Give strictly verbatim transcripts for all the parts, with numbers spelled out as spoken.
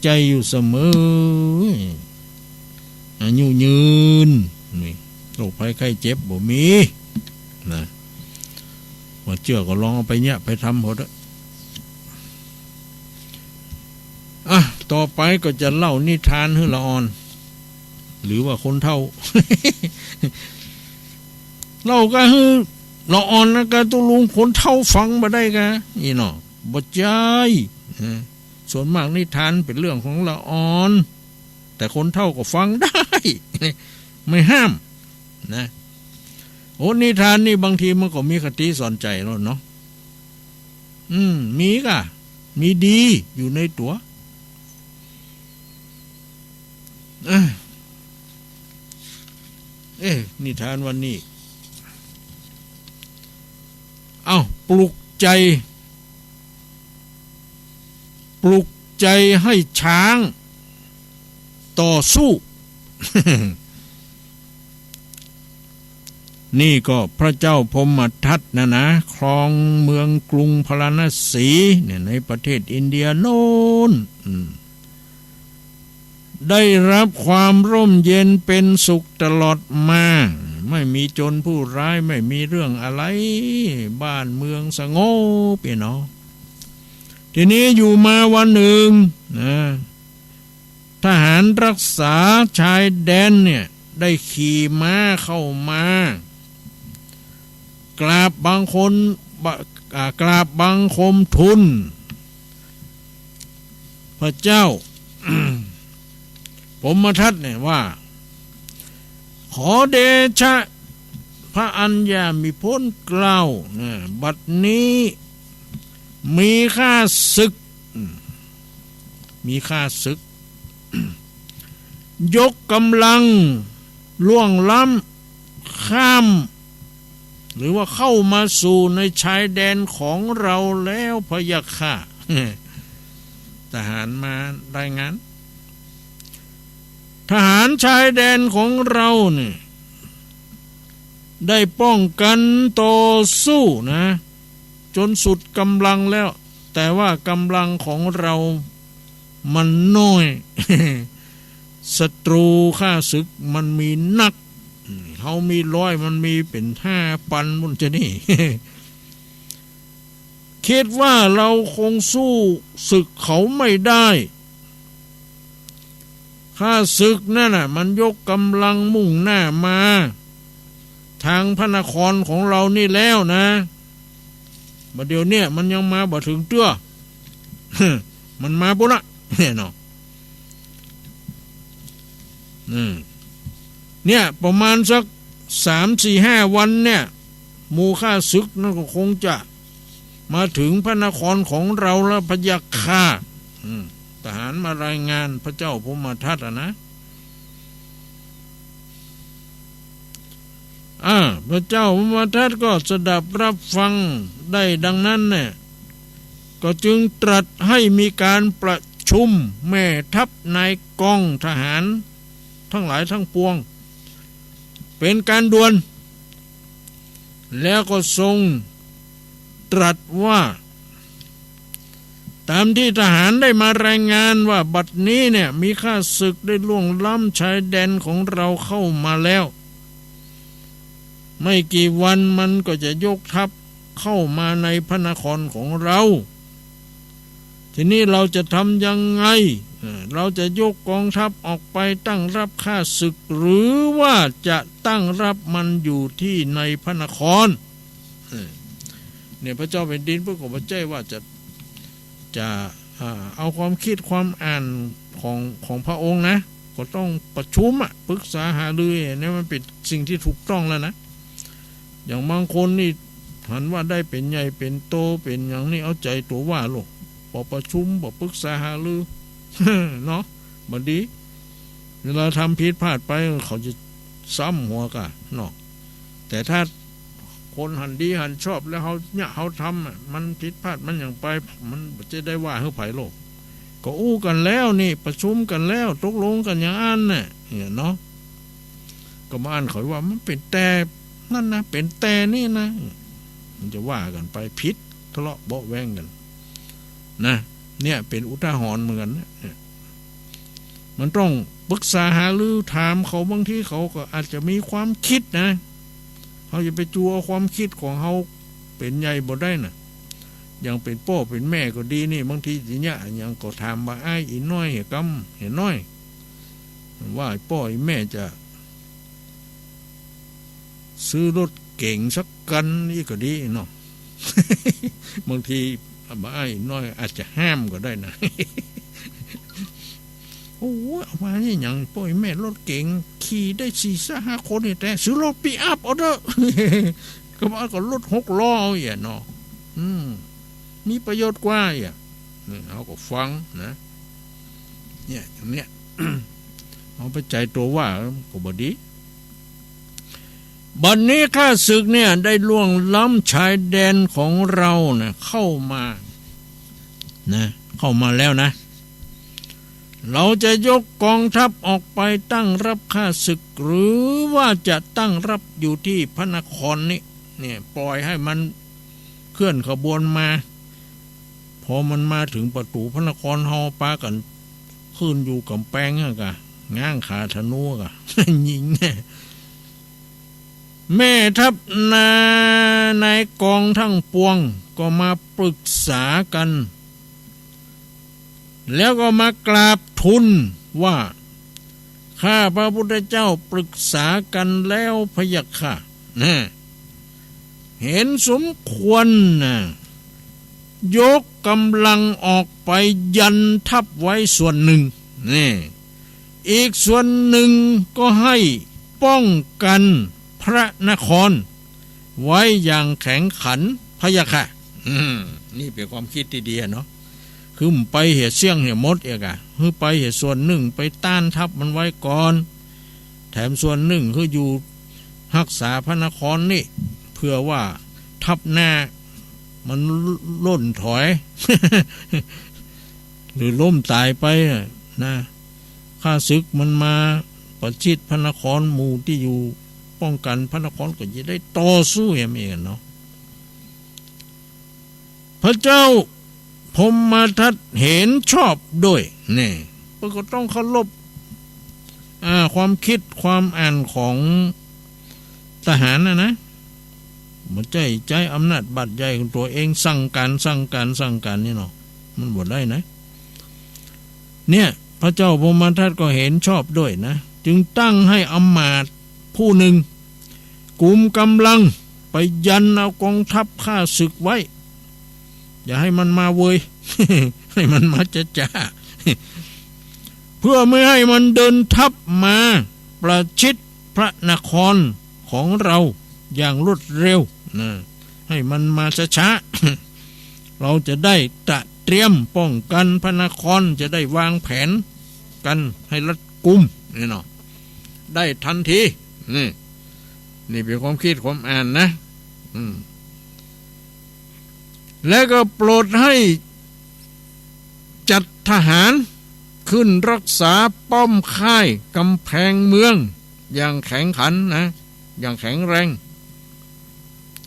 ใจ๋อยู่เสมอ อายุยืน นี่ โรคภัยไข้เจ็บบ่มี นะ บ่เจื้อก็ลองเอาไปเยียะไปทำเถิด อ่ะ ต่อไปก็จะเล่านิทานหื้อละอ่อน หรือว่าคนเฒ่า เล่าก็หื้อละอ่อนนะ กาตุ๊ลุง คนเฒ่าฟังบ่ได้กา อี้เนาะ บ่ใจ้ นะ ส่วนมากนิทานเป๋นเรื่องของละอ่อน แต่คนเฒ่าก็ฟังได้ ไม่ห้าม นะ โอ้ นิทานนี่บางทีมันก็มีคติสอนใจ๋แล้วเนาะ อืม มีกา มีดีอยู่ในตั๋ว เอ้อ เอ๊ะ นิทานวันนี้ เอ้า ปลุกใจ๋ ปลุกใจ๋หื้อช้างต่อสู้ นี่ก็พระเจ้าพรหมทัตนะนะ ครองเมืองกรุงพาราณสีเนี่ย ในประเทศอินเดียโน้น อืม ได้รับความร่มเย็นเป๋นสุขตลอดมา ไม่มีโจรผู้ร้าย ไม่มีเรื่องอะไร บ้านเมืองสงบ อี้เนาะ ทีนี้อยู่มาวันนึ่ง นะ ทหารรักษาชายแดนเนี่ย ได้ขี่ม้าเข้ามา กราบบังคม บะ อ่า กราบบังคมทูล พระเจ้า พรหมทัตเนี่ยว่า ขอเดชะพระอัญญามิโพนเกล้า นะ บัดนี้มีข้าศึก อืม มีข้าศึก ยกกำลังล่วงล้ำข้าม หรือว่าเข้ามาสู่ในชายแดนของเราแล้วพะยะค่ะ ทหารมารายงาน ทหารชายแดนของเราเนี่ย ได้ป้องกันต่อสู้นะ จนสุดกำลังแล้ว แต่ว่ากำลังของเรามันน้อย ศัตรูข้าศึกมันมีนัก เฮามีร้อย มันมีเป๋นห้าปันปู้นจะนี่ คิดว่าเราคงสู้ศึกเขาไม่ได้ ข้าศึกนั่นน่ะ มันยกกำลังมุ่งหน้ามา ทางพระนครของเรานี่แล้วนะ บ่าเดี่ยวเนี่ยมันยังมาบ่เถิงเตื้อ มันมาปู้นละ เนี่ยเนาะ อืม เนี่ย ประมาณสักสามสี่ห้าวันเนี่ย หมู่ข้าศึกนั่นก็คงจะมาถึงพระนครของเราแล้วพะยะค่ะ อืม ทหารมารายงานพระเจ้าพรหมทัตอะนะ อ่า พระเจ้าพรหมทัตก็สดับรับฟังได้ดังนั้นเนี่ย ก็จึงตรัสให้มีการประชุมแม่ทัพนายกองทหารทั้งหลายทั้งปวง เป๋นการด่วน แล้วก็ทรงตรัสว่า ตามที่ทหารได้มารายงานว่าบัดนี้เนี่ยมีข้าศึกได้ล่วงล้ำชายแดนของเราเข้ามาแล้ว ไม่กี่วันมันก็จะยกทัพเข้ามาในพระนครของเรา ทีนี้เราจะทำยังไง เอ่อ เราจะยกกองทัพออกไปตั้งรับข้าศึก หรือว่าจะตั้งรับมันอยู่ที่ในพระนคร เอ่อ เนี่ยพระเจ้าแผ่นดินเปิ้นก็บ่ใจ้ว่าจะ จะ อ่า เอาความคิดความอ่านของ ของพระองค์นะ ก็ต้องประชุมอะ ปรึกษาหารือ เนี่ยมันเป๋นสิ่งที่ถูกต้องแล้วนะ อย่างบางคนนี่หันว่าได้เป๋นใหญ่เป๋นโตเป๋นหยังนี่เอาใจ๋ตั๋วว่าโลด บ่ประชุม บ่ปรึกษาหารือ เนาะ บ่ดี เวลาทำผิดพลาดไปเขาจะซ้ำหัวก่าเนาะ แต่ถ้าคนหันดีหันชอบแล้วเฮาเนี่ยเฮาทำอะ มันผิดพลาดมันหยังไป มันบ่จะได้ว่าหื้อใผโลด ก็อู้กั๋นแล้วนี่ ประชุมกั๋นแล้ว ตกลงกั๋นอย่างอั้นน่ะ เนี่ยเนาะ ก็บ่อั้นเขาว่ามันเป๋นแต่นั่นนะ เป๋นแต่นี่นะ มันจะว่ากั๋นไปผิด ทะเลาะเบาะแว้งกั๋นนะ เนี่ยเป๋นอุทาหรณ์เหมือนกั๋นนะ เนี่ย มันต้องปรึกษาหารือถามเขา บางทีเขาก็อาจจะมีความกึ๊ดนะ เฮาอย่าไปจัวความกึ๊ดของเฮาเป๋นใหญ่บ่ได้นะ อย่างเป๋นป้อเป๋นแม่ก็ดีนี่ บางทีสิเยียะอะหยังก็ถามว่า อ้าย อี่น้อย เหียกำ เหียน้อย ว่าป้ออี่แม่จะ ซื้อรถเก๋งสักคันอี้ก็ดีเนาะ บางทีบ่าอ้ายน้อยอาจจะห้ามก็ได้นะ โอ้ย เอามานี่หยัง ป้ออี่แม่ รถเก๋ง ขี่ได้สี่ห้าคนนี่แต๊ ซื้อรถปิกอัพเอาเต๊อะ ก็ว่าก็รถหกล้อเอาเหียเนาะ อืม มีประโยชน์กว่าเหีย อืม เฮาก็ฟังนะ เนี่ย อย่างเนี้ย เฮาไปใจ๋ตั๋วว่าก็บ่ดี บัดนี้ข้าศึกเนี่ยได้ล่วงล้ำชายแดนของเรานะ เข้ามา นะ เข้ามาแล้วนะ เราจะยกกองทัพออกไปตั้งรับข้าศึก หรือว่าจะตั้งรับอยู่ที่พระนครนี้ เนี่ย ปล่อยให้มันเคลื่อนขบวนมา พอมันมาเถิงประตู๋พระนคร เฮาปากั๋นขึ้นอยู่ก๋ำแปงอะกะ ง้างขาธนูกะ ยิงแน่ แม่ทัพนา นายกองทั้งปวงก็มาปรึกษากั๋น แล้วก็มากราบทูลว่า ข้าพระพุทธเจ้าปรึกษากั๋นแล้วพะยะค่ะ นะ เห็นสมควรนะ ยกกำลังออกไปยันทัพไว้ส่วนหนึ่ง นี่ อีกส่วนหนึ่งก็ให้ป้องกั๋นพระนครไว้อย่างแข็งขันพะยะค่ะ อืม นี่เป๋นความกึ๊ดตี้ดีอะเนาะ คือบ่ไปเหียเสี้ยงเหียหมดเอียกอะ หื้อไปเหียส่วนหนึ่งไปต้านทัพมันไว้ก่อน แถมส่วนหนึ่งหื้ออยู่ฮักษาพระนครนี่ เผื่อว่าทัพหน้ามันล่นถอย หรือล้มต๋ายไปอะนะ ข้าศึกมันมาประชิดพระนคร หมู่ตี้อยู่ป้องกั๋นพระนครก็จะได้ต่อสู้แหมเนาะ พระเจ้าพรหมทัตเห็นชอบด้วย นี่ เปิ้นก็ต้องเคารพ อ่า ความกึ๊ดความอ่านของทหารน่ะนะ บ่ใจ้ใจ๊อำนาจบาดใหญ่ของตั๋วเอง สั่งก๋าน สั่งก๋าน สั่งก๋านนี่เนาะ มันบ่ได้นะ เนี่ย พระเจ้าพรหมทัตก็เห็นชอบด้วยนะ จึงตั้งให้อำมาตย์ผู้หนึ่ง กุมกำลังไปยันเอากองทัพข้าศึกไว้ อย่าให้มันมาเวย ให้มันมาจ๊าๆ เพื่อไม่ให้มันเดินทัพมาประชิดพระนครของเราอย่างรวดเร็วนะ ให้มันมาช้าๆ เราจะได้ตระเตรียมป้องกั๋นพระนคร จะได้วางแผนกั๋นให้รัดกุม นี่เนาะ ได้ทันที นี่ นี่เป๋นความกึ๊ดความอ่านนะ อืม และก็โปรดให้จัดทหารขึ้นรักษาป้อมค่ายก๋ำแพงเมืองอย่างแข็งขันนะ อย่างแข็งแรง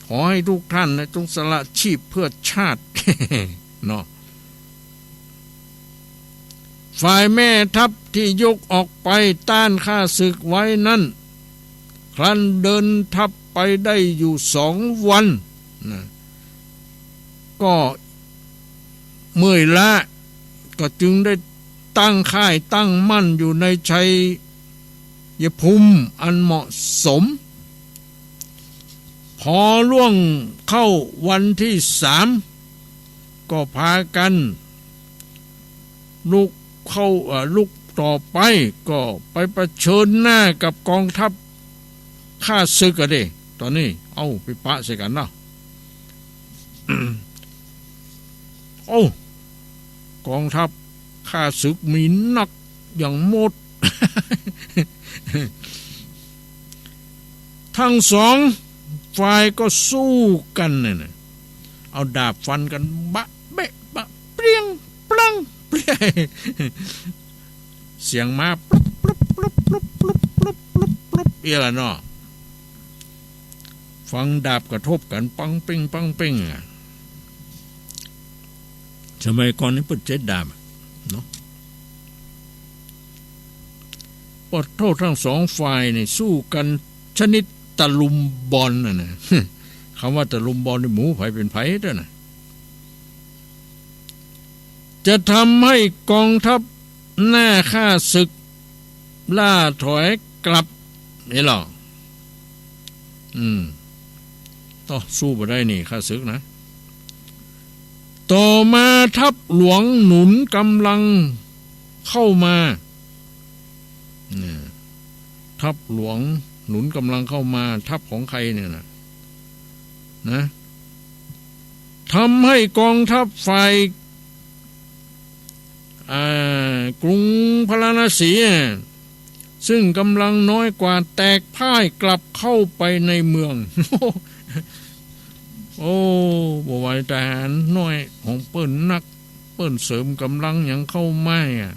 ขอให้ทุกท่านนะ จงสละชีพเพื่อชาติ เนาะ ฝ่ายแม่ทัพที่ยกออกไปต้านข้าศึกไว้นั้น ครั้นเดินทัพไปได้อยู่สองวันนะ ก็เมื่อยล้า ก็จึงได้ตั้งค่ายตั้งมั่นอยู่ในชัยภูมิอันเหมาะสม พอล่วงเข้าวันที่สาม ก็พากั๋นลุกเข้า เอ่อ ลุกต่อไป ก็ไปเผชิญหน้ากับกองทัพข้าศึกอะเด้ ต๋อนนี้ เอ้า ไปปะใส่กั๋นเนาะ เอ้า กองทัพข้าศึกมีนักอย่างมด ทั้งสองฝ่ายก็สู้กั๋นเนี่ยนะ เอาดาบฟันกั๋น บะเบะบะเปรี้ยงปลังเปรี้ยง เสียงม้าปลุบปลุบปลุบปลุบปลุบปลุบปลุบปลุบเอี้ยละเนาะ ฟังดาบกระทบกั๋น ปังเป้ง ปังเป้งอะ สมัยก่อนนี่เปิ้นใจ๊ดาบอะเนาะ ปะโท้ ทั้งสองฝ่ายนี่สู้กั๋นชนิดตะลุมบอลน่ะนะ กำว่าตะลุมบอลนี่บ่ฮู้ใผเป๋นใผเต๊อะนะ จะทำให้กองทัพหน้าข้าศึกล่าถอยกลับ นี่ลอ อืม ต่อสู้บ่ได้นี่ ข้าศึกนะ ต่อมาทัพหลวงหนุนกำลังเข้ามา เนี่ย ทัพหลวงหนุนกำลังเข้ามา ทัพของใครเนี่ยนะ นะ ทำให้กองทัพฝ่าย อ่า กรุงพาราณสี ซึ่งกำลังน้อยกว่า แตกพ่ายกลับเข้าไปในเมือง โอ้ บ่ไหว ทหารน้อยของเปิ้นนัก เปิ้นเสริมกำลังหยังเข้ามาอะ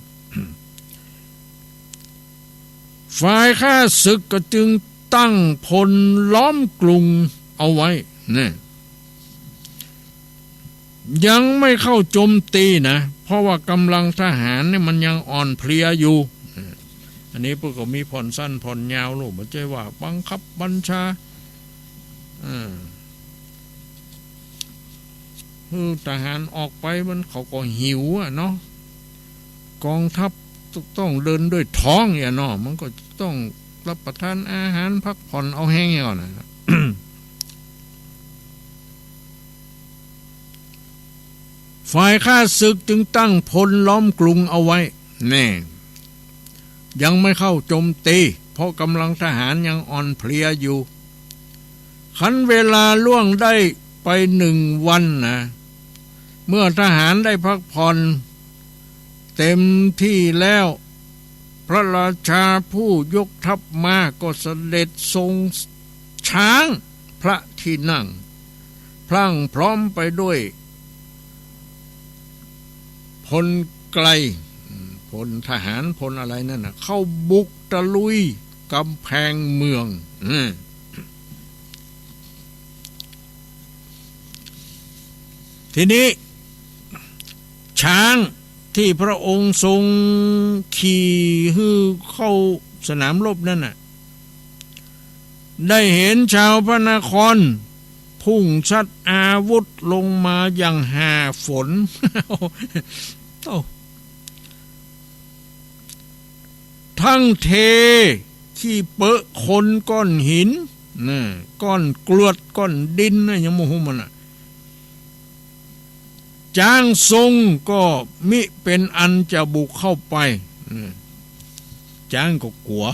ฝ่ายข้าศึกก็จึงตั้งพลล้อมกรุงเอาไว้ เนี่ย ยังไม่เข้าโจมตีนะ เพราะว่ากำลังทหารเนี่ยมันยังอ่อนเพลียอยู่ อันนี้เปิ้นก็มีผ่อนสั้นผ่อนยาวลูก บ่ใจ้ว่าบังคับบัญชา อ่า คือทหารออกไปมันเขาก็หิวอะเนาะ กองทัพต้องเดินด้วยท้องอะเนาะ มันก็ต้องรับประทานอาหารพักผ่อนเอาแฮงอย่างนั้นนะ ฝ่ายข้าศึกจึงตั้งพลล้อมกรุงเอาไว้ แน่ ยังไม่เข้าโจมตี เพราะกำลังทหารยังอ่อนเพลียอยู่ คันเวลาล่วงได้ไปหนึ่งวันนะ เมื่อทหารได้พักผ่อนเต็มที่แล้ว พระราชาผู้ยกทัพมาก็เสด็จทรงช้างพระที่นั่ง พรั่งพร้อมไปด้วยพลไกล พลทหาร พลอะไรนั่นน่ะ เข้าบุกตะลุยกำแพงเมือง อืม ทีนี้ ช้างที่พระองค์ทรงขี่หื้อเข้าสนามรบนั่นน่ะ ได้เห็นชาวพระนครพุ่งซัดอาวุธลงมาอย่างห่าฝน โอ้ ทั้งเทขี้เปอะคนก้อนหิน น่ะ ก้อนกรวดก้อนดินน่ะ ยังบ่ฮู้มันน่ะ จ๊างซุงก็มิเป็นอันจะบุกเข้าไป น่ะ จ๊างก็กั๋ว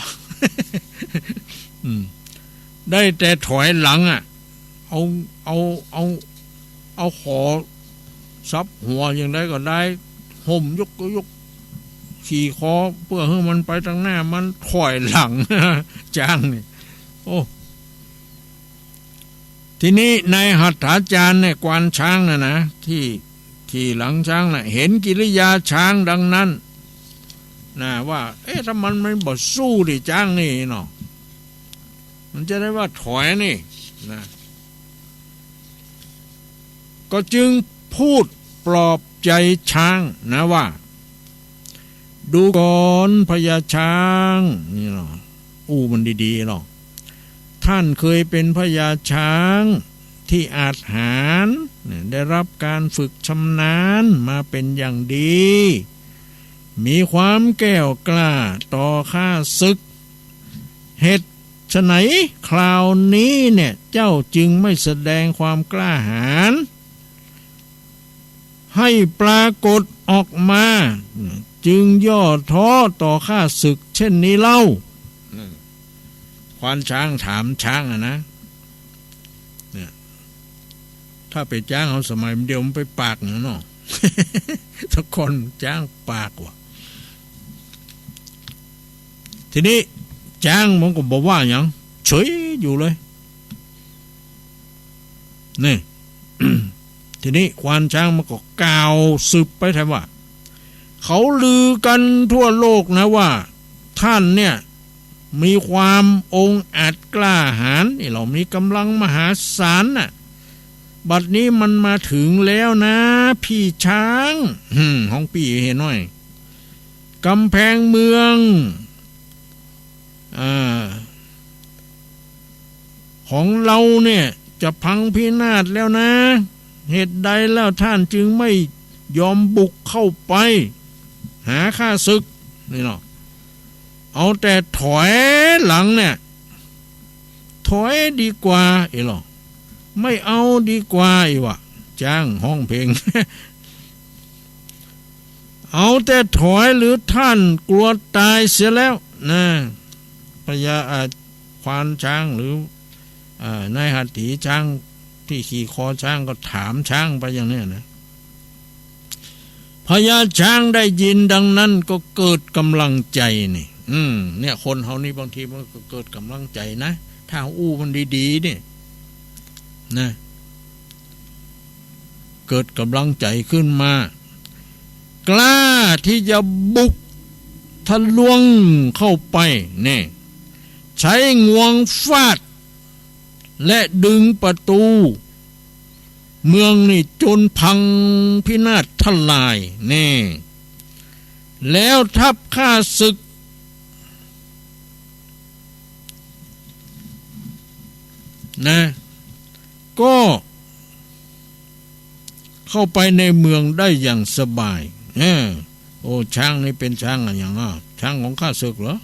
อืม ได้แต่ถอยหลังอะ เอา เอา เอา เอาขอสับหัวอย่างใดก็ได้ ห่มยก ยกขี่คอ เปื้อหื้อมันไปตังหน้า มันถอยหลัง จ๊างนี่ โอ้ ทีนี้นายหัตถาจารย์เนี่ย ควานช้างน่ะนะ ที่ขี่หลังจ๊างน่ะ เห็นกิริยาจ๊างดังนั้น น่ะ ว่า เอ๊ะ ถ้ามันไม่บ่สู้ดิ จ๊างนี่เนาะ มันจะได้ว่าถอยนี่ น่ะ ก็จึงพูดปลอบใจจ๊างนะว่า ดูก่อนพญาจ๊าง นี่เนาะ อู้มันดีๆ เนาะ ท่านเคยเป็นพญาจ๊างที่อาจหาญ ได้รับการฝึกชำนาญมาเป็นอย่างดี มีความแกล้วกล้าต่อข้าศึก เหตุไฉนคราวนี้เนี่ย เจ้าจึงไม่แสดงความกล้าหาญ ให้ปรากฏออกมา จึงย่อท้อต่อข้าศึกเช่นนี้เล่า ควานจ๊างถามจ๊างอะนะ เนี่ย ถ้าเป๋นจ๊างเฮาสมัยเดียวมันไปปากหยังเนาะ แต่ก่อนจ๊างปากว่ะ ทีนี้จ๊างมันก็บ่ว่าหยัง เฉยอยู่เลย นี่ ทีนี้ควานจ๊างมันก็กล่าวสืบไปแถมว่า เขาลือกันทั่วโลกนะว่า ท่านเนี่ย มีความองอาจกล้าหาญ นี่เนาะ มีกำลังมหาศาลน่ะ บัดนี้มันมาถึงแล้วนะ พี่จ๊าง อืม ของปี้เหียน้อย กำแพงเมือง อ่า ของเฮาเนี่ยจะพังพินาศแล้วนะ เหตุใดแล้วท่านจึงไม่ยอมบุกเข้าไปหาข้าศึก นี่เนาะ เอาแต่ถอยหลังเนี่ย ถอยดีกว่า เออเนาะ ไม่เอาดีกว่า อีหว่า จ๊างฮ้องเพลง เอาแต่ถอย หรือท่านกลัวตายเสียแล้วนะ พญา อ่า ควานช้าง หรือ อ่า นายหัตถีช้าง ตี้ขี่คอช้างก็ถามช้างไปอย่างเนี้ยนะ พญาช้างได้ยินดังนั้นก็เกิดกำลังใจ๋นี่ อืม เนี่ย คนเฮานี่บางทีมันก็เกิดกำลังใจ๋นะ ถ้าอู้มันดีๆ นี่นะ เกิดกำลังใจ๋ขึ้นมา กล้าที่จะบุกทะลวงเข้าไป นี่ ใช้งวงฟาด และดึงประตูเมืองนี่จนพังพินาศทลาย นี่ แล้วทัพข้าศึกนะ ก็เข้าไปในเมืองได้อย่างสบาย เออ โอ้ ช้างนี่เป๋นช้างอะหยังอะ ช้างของข้าศึกเหรอ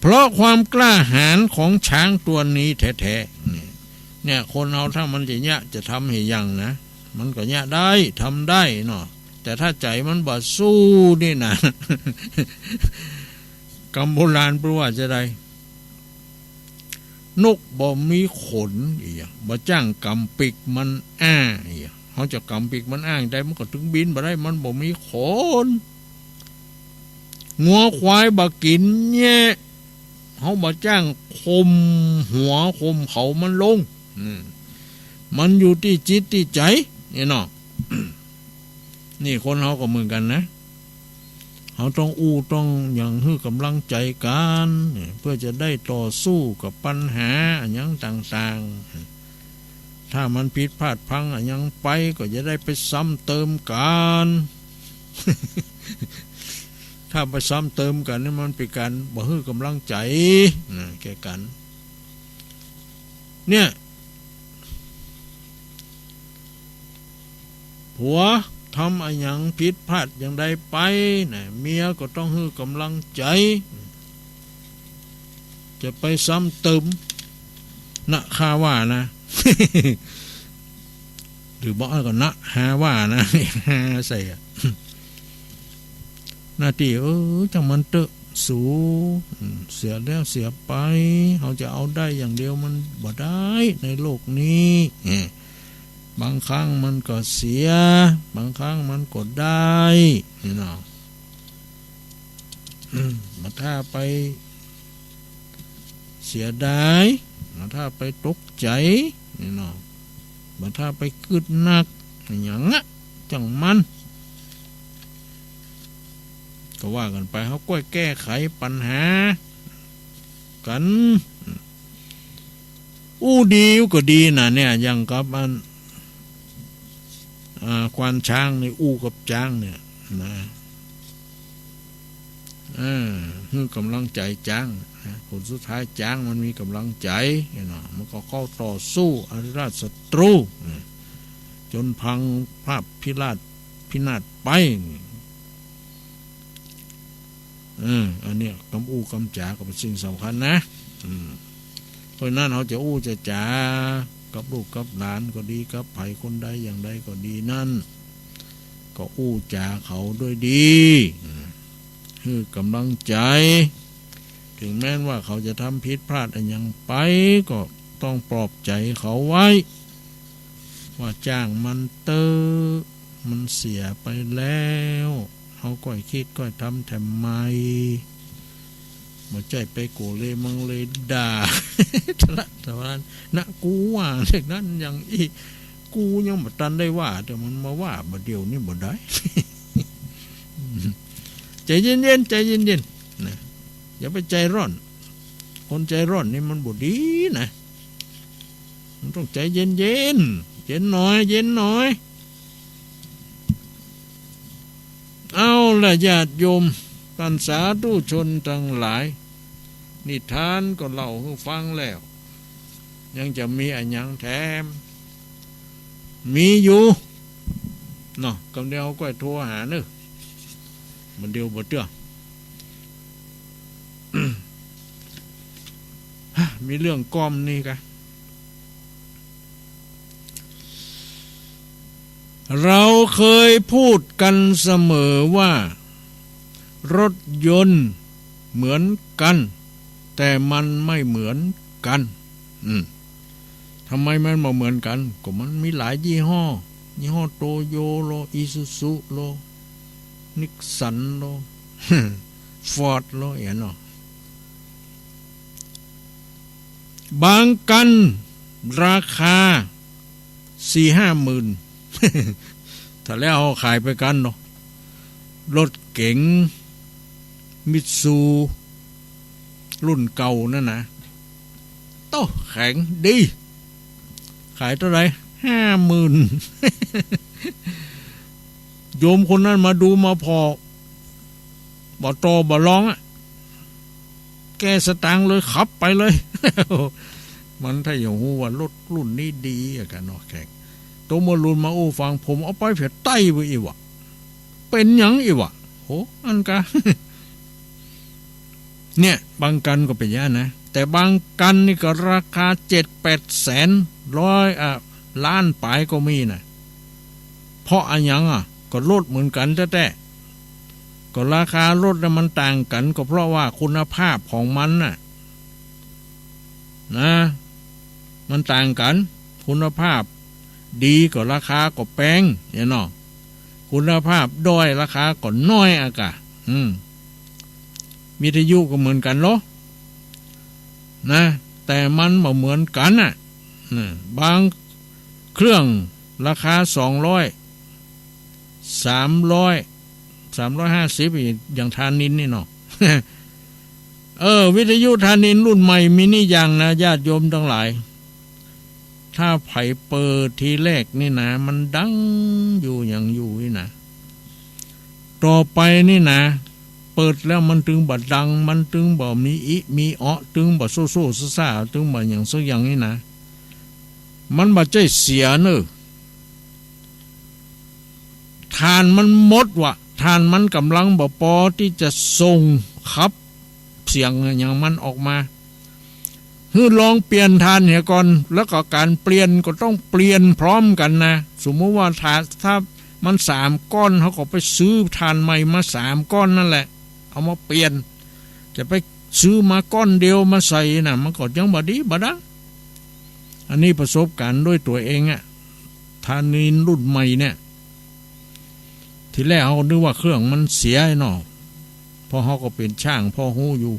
เพราะความกล้าหาญของช้างตัวนี้แท้ๆ นี่ เนี่ย คนเฮาถ้ามันจะเยียะจะทำหื้อหยังนะ มันก็เยียะได้ ทำได้เนาะ แต่ถ้าใจ๋มันบ่สู้นี่นะ กำโบราณเปิ้นว่าจะใด นกบ่มีขน อีหยัง บ่จ้างกำปีกมันอ้า อีหยัง เฮาจะกำปีกมันอ้าได้ มันก็ตึงบินบ่ได้ มันบ่มีขน งัวควายบ่กิ๋นแยะ เฮาบ่จ้างข่มหัวข่มเขามันลง อืม มันอยู่ตี้จิตตี้ใจ๋ นี่เนาะ นี่คนเฮาก็เหมือนกั๋นนะ เฮาต้องอู้ต้องหยังหื้อกำลังใจ๋กั๋น เปื้อจะได้ต่อสู้กับปัญหาอะหยังต่างๆ ถ้ามันผิดพลาดพลั้งอะหยังไป ก็จะได้ไปซ้ำเติมกั๋น ถ้าไปซ้ำเติมกั๋นนี่มันเป๋นก๋านบ่หื้อกำลังใจ๋นะ แก่กั๋น เนี่ย ผัวทำอะหยังผิดพลาดอย่างใดไปนะ เมียก็ต้องหื้อกำลังใจ๋ จะไปซ้ำเติม นะ ข้าว่านะ หรือบ่ก็นะ ฮาว่านะ ฮาใส่อะ หน้าตี้ เออ จ้างมันเต๊อะ สู อืม เสียแล้วเสียไป เฮาจะเอาได้อย่างเดียวมันบ่ได้ในโลกนี้ เออ บางครั้งมันก็เสีย บางครั้งมันก็ได้ นี่เนาะ อืม บ่ถ้าไปเสียดาย บ่ถ้าไปตกใจ๋ นี่เนาะ บ่ถ้าไปกึ๊ดหนัก อะหยังอะ จ้างมัน ก็ว่ากั๋นไป เฮาก้อยแก้ไขปัญหากั๋น อู้ดีก็ดีนะเนี่ย อย่างกับอัน อ่า ควานช้างนี่อู้กับจ๊างเนี่ยนะ เออ หื้อกำลังใจ๋จ๊างนะ ผลสุดท้ายจ๊างมันมีกำลังใจ๋ เนาะ มันก็เข้าต่อสู้อริราชศัตรู นะ จ๋นพังพลาดพิราชพินาศไป เออ อันเนี้ยกำอู้กำจ๋าก็เป๋นสิ่งสำคัญนะ อืม เพราะฉะนั้นเฮาจะอู้จะจ๋ากับลูกกับหลานก็ดี กับใผคนใดอย่างใดก็ดีนั้น ก็อู้จ๋าเขาด้วยดี อืม หื้อกำลังใจ๋ ถึงแม้นว่าเขาจะทำผิดพลาดอะหยังไป ก็ต้องปลอบใจ๋เขาไว้ ว่าจ้างมันเต๊อะ มันเสียไปแล้ว เฮาก้อยกึ๊ดก้อยทำแถมใหม่ บ่ใจ้ไปโกเลมังเลด่า ทะละทะลาน นะ กูว่าอย่างนั้นอย่างอี้ กูยังบ่ตันได้ว่า แต่มันมาว่าบ่าเดี่ยวนี้บ่ได้ ใจ๋เย็นๆ ใจ๋เย็นๆ นะ อย่าไปใจ๋ฮ้อน คนใจ๋ฮ้อนนี่มันบ่ดีนะ มันต้องใจ๋เย็นๆ เย็นหน่อย เย็นหน่อย เอาล่ะ ญาติโยม ท่านสาธุชนตังหลาย นิทานก็เล่าหื้อฟังแล้ว ยังจะมีอะหยังแถม มีอยู่เนาะ กำเดียวก้อยโทรหาเน่อ บ่าเดี่ยวบ่าเตื้อ มีเรื่องก้อมนี้กะ เราเคยพูดกันเสมอว่า รถยนต์เหมือนกัน แต่มันไม่เหมือนกัน อืม ทำไมมันบ่เหมือนกัน ก็มันมีหลายยี่ห้อ ยี่ห้อโตโยโล อีซูซูโล นิสสันโล ฟอร์ดโล อย่างเนาะ บางคันราคาสี่ห้าหมื่น ถ้าแล้วเฮาขายไปกั๋นเนาะ รถเก๋ง มิตซู รุ่นเก่านั่นนะ โต้ แข็งดี ขายเต้าใด ห้าหมื่น โยมคนนั้นมาดูมาผ่อ บ่ต่อบ่รองอะ แก้สตางค์เลย ขับไปเลย มันถ้าอยากฮู้ว่ารถรุ่นนี้ดีอะกะเนาะ แขก โตเมื่อลุนมาอู้ฟัง ผมเอาไปเผยใต้ไปอีกวะ เป๋นหยังอีกวะ โห อันกะ เนี่ย บางคันก็เป๋นอย่างนั้นนะ แต่บางคันนี่ก็ราคาเจ็ดแปดแสน ร้อย อ่ะ ล้านป๋ายก็มีนะ เพราะอะหยังอะ ก็รถเหมือนกั๋นแต๊ๆ ก็ราคารถน่ะมันต่างกั๋น ก็เพราะว่าคุณภาพของมันน่ะ นะ มันต่างกั๋น คุณภาพดีก็ราคาก็แปง เนี่ยเนาะ คุณภาพด้อยราคาก็น้อยอะกะ อืม วิทยุก็เหมือนกั๋นเนาะ นะ แต่มันบ่เหมือนกั๋นน่ะ นะ บางเครื่องราคาสองร้อย สามร้อย สามร้อยห้าสิบ อย่างธานินนี่เนาะ เออ วิทยุธานินรุ่นใหม่มีนี่อย่างนะ ญาติโยมตังหลาย ถ้าใผเปิดทีแรกนี่นะ มันดังอยู่อย่างอยู่นี่นะ ต่อไปนี่นะ เปิดแล้วมันตึงบ่ดัง มันตึงบ่มีอิมีออ ตึงบ่โซ่ๆซ่าๆ ตึงบ่อะหยังสักอย่างนี่นะ มันบ่ใจ้เสียเน่อ ถ่านมันหมดวะ ถ่านมันก๋ำลังบ่ปอตี้จะส่งขับเสียงอะหยังมันออกมา หื้อลองเปลี่ยนถ่านเหียก่อน แล้วก็ก๋านเปลี่ยนก็ต้องเปลี่ยนพร้อมกั๋นนะ สมมุติว่าถ่าน ถ้ามันสามก้อน เฮาก็ไปซื้อถ่านใหม่มาสามก้อนนั่นแหละ เอามาเปลี่ยน จะไปซื้อมาก้อนเดียวมาใส่น่ะ มันก็ยังบ่ดีบ่ดัง อันนี้ประสบการณ์ด้วยตั๋วเองอะ ธานินรุ่นใหม่เนี่ย ทีแรกเฮานึกว่าเครื่องมันเสียเนาะ เพราะเฮาก็เป๋นช่างพอฮู้อยู่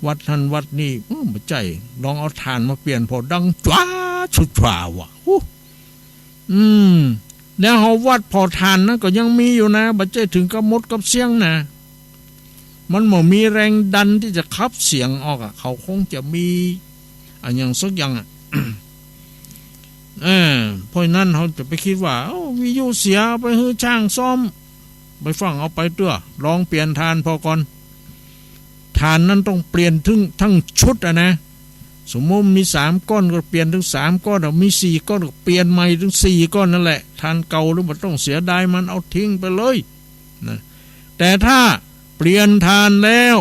วัดหั้นวัดนี่ อื้อ บ่ใจ้ ลองเอาถ่านมาเปลี่ยน ผ่อดังจ๋วาด จ๋วาด จ๋วาด วะ อู้ อืม แล้วเฮาวัดผ่อถ่านนั้นก็ยังมีอยู่นะ บ่ใจ้เถิงกับหมดกับเสี้ยงนะ มันบ่มีแรงดันตี้จะขับเสียงออกอะ เขาคงจะมีอะหยังสักอย่างอะ เออ เพราะฉะนั้นเฮาจะไปกึ๊ดว่า เอ้า วิทยุเสีย ไปหื้อช่างซ่อม บ่ฟั่งเอาไปเตื้อ ลองเปลี่ยนถ่านผ่อก่อน ถ่านนั้นต้องเปลี่ยนทั้ง ทั้งชุดอะนะ สมมุติมีสามก้อนก็เปลี่ยนทั้งสามก้อน มีสี่ก้อนก็เปลี่ยนใหม่ทั้งสี่ก้อนนั่นแหละ ถ่านเก่าแล้วบ่ต้องเสียดายมัน เอาทิ้งไปเลยนะ แต่ถ้าเปลี่ยนถ่านแล้ว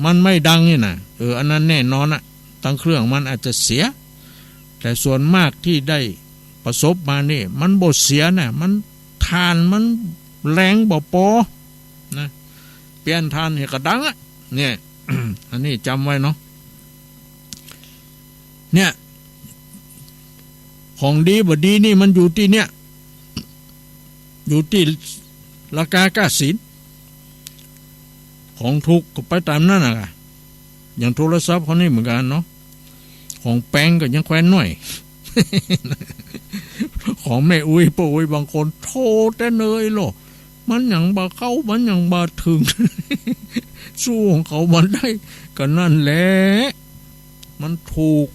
มันไม่ดังนี่นะ เออ อันนั้นแน่นอนอะ ตังเครื่องมันอาจจะเสีย แต่ส่วนมากตี้ได้ประสบมานี่ มันบ่เสียนะ มัน ถ่านมันแรงบ่ปอนะ เปลี่ยนถ่านเหียก็ดังอะ เนี่ย อันนี้จ๋ำไว้เนาะ เนี่ย ของดีบ่ดีนี่มันอยู่ตี้เนี่ย อยู่ตี้ราคาก้าสิน ของถูกก็ไปต๋ามนั้นน่ะ อย่างโทรศัพท์เฮานี่เหมือนกั๋นเนาะ ของแปงก็ยังแควนน้อย ของแม่อุ๊ยป้าอุ๊ยบางคนโทรแต่เนยโล มันยังบ่เข้า มันยังบ่เถิง สู้ของเขาบ่ได้ ก็นั่นแหละ มันถูก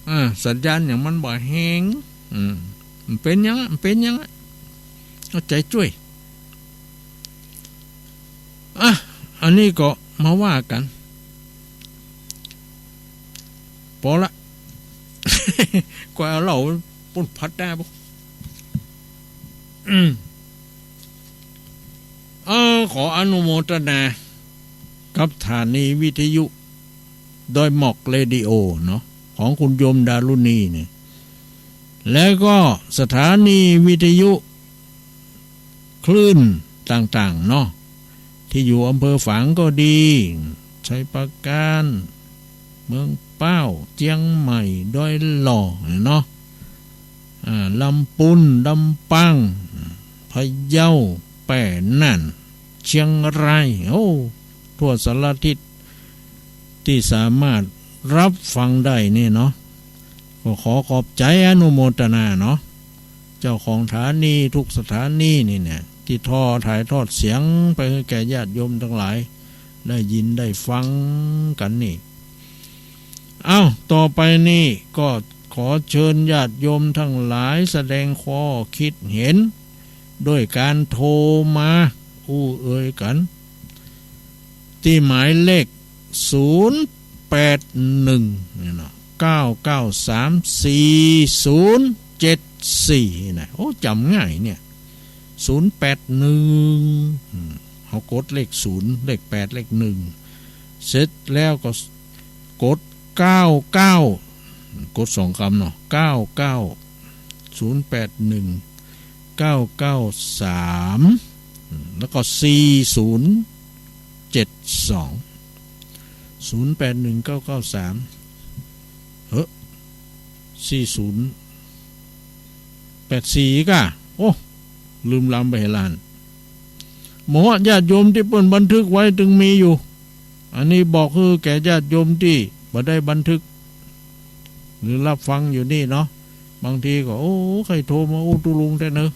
อ่า สัญญาณหยังมันบ่แฮง อืม มันเป๋นหยังอะ มันเป๋นหยังอะ เอาใจ๋จ้วย อันนี้ก็มาว่ากั๋น ปอละ ก็เอาเหล้าปุ้นผัดได้ปะ อืม เออ ขออนุโมทนากับสถานีวิทยุดอยหมอกเรดิโอเนาะ ของคุณโยมดารุณีเนี่ย แล้วก็สถานีวิทยุคลื่นต่างๆ เนาะ ตี้อยู่อำเภอฝางก็ดี ชัยปราการ เมืองป้าว เจียงใหม่ ดอยหล่อ เนาะ อ่า ลำปูน ลำปาง พะเยา แป้ น่าน เชียงราย โอ้ ทั่วสารทิศ ตี้สามารถรับฟังได้นี่เนาะ ก็ขอขอบใจ๋อนุโมทนาเนาะ เจ้าของสถานีทุกสถานีนี่เนี่ย ตี้ทอ ถ่ายทอดเสียงไปหื้อแก่ญาติโยมตังหลาย ได้ยินได้ฟังกั๋นนี่ เอ้า ต่อไปนี่ก็ขอเจิญญาติโยมตังหลายแสดงข้อคิดเห็น โดยก๋านโทรมาอู้เอ่ยกั๋น ตี้หมายเลข ศูนย์แปดหนึ่ง เนี่ยเนาะ เก้าเก้าสาม สี่ศูนย์เจ็ดสี่ นี่นะ โอ้ จ๋ำง่ายเนี่ย ศูนย์แปดหนึ่ง อืม เฮากดเลขศูนย์ เลขแปด เลขหนึ่ง เสร็จแล้วก็กด เก้าเก้า กดสองกำเนาะ เก้าเก้า ศูนย์แปดหนึ่ง เก้าเก้าสาม แล้วก็ สี่ศูนย์เจ็ดสอง ศูนย์แปดหนึ่ง เก้าเก้าสาม เฮ้อ สี่ศูนย์แปดสี่ ก่ะ โอ้ ลืมลำไปเหียละหั้น หมอญาติโยมตี้เปิ้นบันทึกไว้ตึงมีอยู่ อันนี้บอกหื้อแก่ญาติโยมตี้บ่ได้บันทึก หรือรับฟังอยู่นี่เนาะ บางทีก็ โอ้ ใค่โทรมาอู้ตุ๊ลุงแต๊เนาะ